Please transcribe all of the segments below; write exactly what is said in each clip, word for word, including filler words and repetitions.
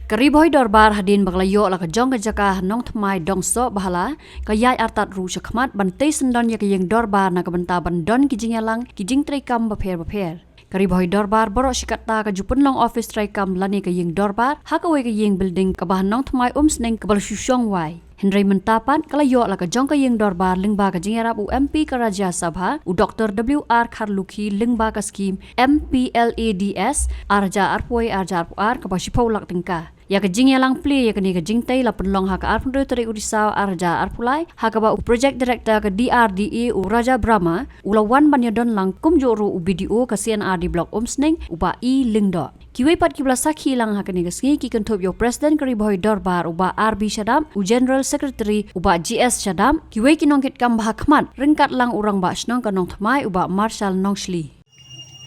Ka Ri Bhoi Dorbar hadien ba ka la ïoh la ka jong ka jaka ha Nongthymmai Dongsoh Bahala, ka ïaid artat ruh shakhmat ban tei syndon ïa ka ïing dorbar na ka bynta ban don ki jingïalang, ki jingtreikam bapher bapher. Ka Ri Bhoi Dorbar baroh shi katta ka ju pynlong office treikam lane ka ïing dorbar ha kawei ka ïing building kaba ha Nongthymmai Umsning kaba la shu shong wai. Hynrei mynta pat ka la ïoh la ka jong ka ïing dorbar lyngba ka jingïarap u M P ka Rajya Sabha, u Doctor W R Kharlukhi, lyngba ka skim M P L A D S ar hajar arphew wei ar hajar arphew ar kaba shiphew lak tyngka. Ïa ka jingïalang plie ïa kane ka jingtei la pynlong ha ka arphew hynriew tarik u Risaw ar hajar arphew lai, ha kaba u Project Director ka D R D A u Raja Brahma u la wan ban ïadon lang, kumjuh ruh u B D O ka C and R D Block Umsning, u Bah E Lyngdoh. Kiwei pat kiba la sakhi lang ha kane ka sngi ki kynthup ïa u President ka Ri Bhoi Dorbar u Bah R B Shadap, u General Secretary u Bah G S Shadap, kiwei ki nongkitkam ba ha khmat ryngkat lang u Rangbah Shnong ka Nongthymmai u Bah Marshal Nongshli.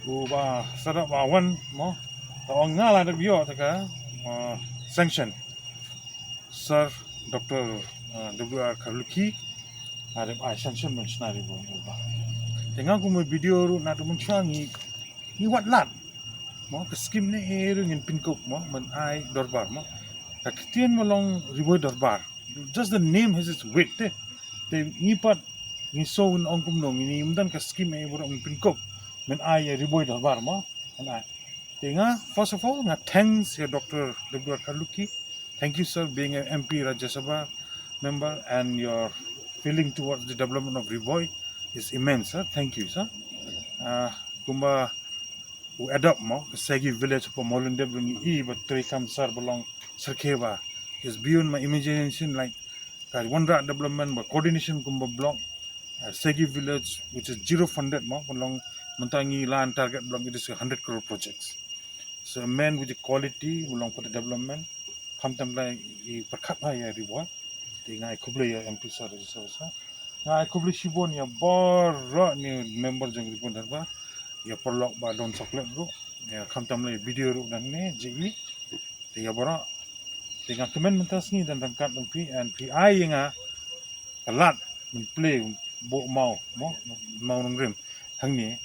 U Bah Shadap ba wan mo, ta ong nga la dep ïoh ta ka, uh, sanction. Sir Doctor, uh, W R Kharlukhi, nga dep ai sanction ban shna Ri Bhoi Dorbar. Te nga kum u B D O ruh naduh mynshuwa ngi, ngi wad lad. Mo, ka skim ne ei ruh ngin pynkup mo, ban ai dorbar mo. Ka ktien mo long Ri Bhoi Dorbar. Just the name has its weight te. Te ngi pat, ngi sngew ngi ong kumno, ngi, ngim don ka skim ei baroh ngin pynkup. Ban ai ïa Ri Bhoi Dorbar mo, ban ai. Te nga, first of all, nga thanks ïa Doctor W R Kharlukhi. Thank you, sir, being an M P Rajya Sabha member and your feeling towards the development of Ri Bhoi is immense, sir. Thank you, sir. Uh, kumba u adopt mo, ka Segi village hapoh Mawlyndep ruh ngi i ba treikam sir ba long syrkhei ba. Is beyond my imagination, like, ka wanrah development ba coordination kumba block, uh, Segi village, which is zero funded mo, ba long mynta ngi la target block, it is a hundred crore projects. So a man with the quality, ba long for the development, khamtam la i pyrkhat ha ïa Ri Bhoi. Te nga ai khublei ïa M P sir, sir, sir. Nga ai khublei shibun ïa baroh ni member jong Ri Bhoi Dorbar. Ïa paralok ba don chocolate ruh. Ïa khamtam la ïa B D O ruh nangne, J E. Te ïa baroh. Te nga kmen mynta sngi don ryngkat bad phi, and phi ai ïa nga ka lad, ban plie, buh maw, mo, maw nongrim. Hangne.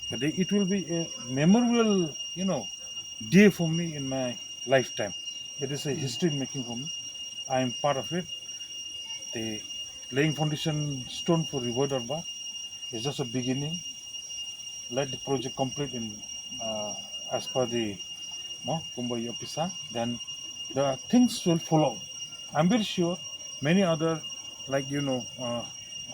Ka dei, it will be a memorable, you know, day for me in my lifetime. It is a history making for me. I am part of it. The laying foundation stone for Ri Bhoi Dorbar is just a beginning. Let the project complete in, uh, as per the, no, kumba ïa pisa, then the things will follow. I'm very sure many other, like, you know, uh,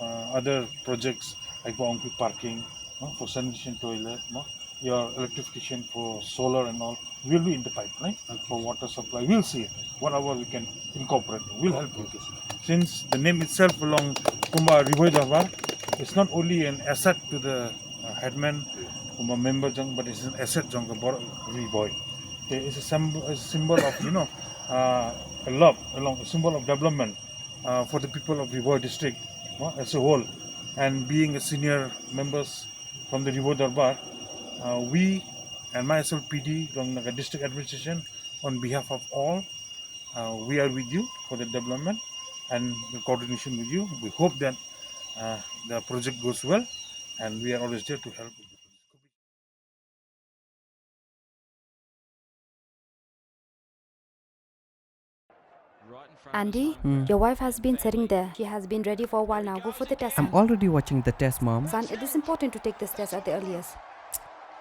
uh, other projects like Baungpi parking, no, for sanitation toilet, no, your electrification for solar and all will be in the pipeline. Okay. For water supply. We'll see it. Whatever we can incorporate, we'll help you. Okay, sir. Since the name itself belong kumba Ri Bhoi Dorbar, it's not only an asset to the, uh, headman, kumba member jong, but it's an asset jong ka bor-, Ri Bhoi. Okay, it's a symbol, a symbol of, you know, uh, a love, along a symbol of development, uh, for the people of Ri Bhoi district, uh, as a whole. And being a senior members from the Ri Bhoi Dorbar, uh, we and my S L P D, along the district administration, on behalf of all, uh, we are with you for the development and the coordination with you. We hope that, uh, the project goes well, and we are always there to help. Andy, hmm, your wife has been sitting there. She has been ready for a while now. Go for the test, son. I'm already watching the test, Mom. Son, it is important to take this test at the earliest.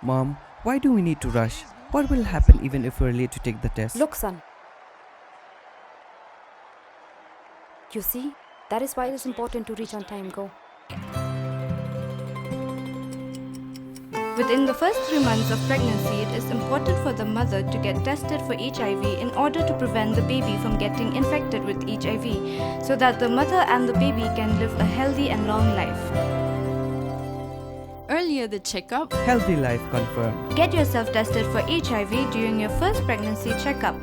Mom, why do we need to rush? What will happen even if we're late to take the test? Look, son. You see, that is why it is important to reach on time. Go. Within the first three months of pregnancy, it is important for the mother to get tested for H I V in order to prevent the baby from getting infected with H I V, so that the mother and the baby can live a healthy and long life. Earlier the checkup, healthy life confirmed. Get yourself tested for H I V during your first pregnancy checkup.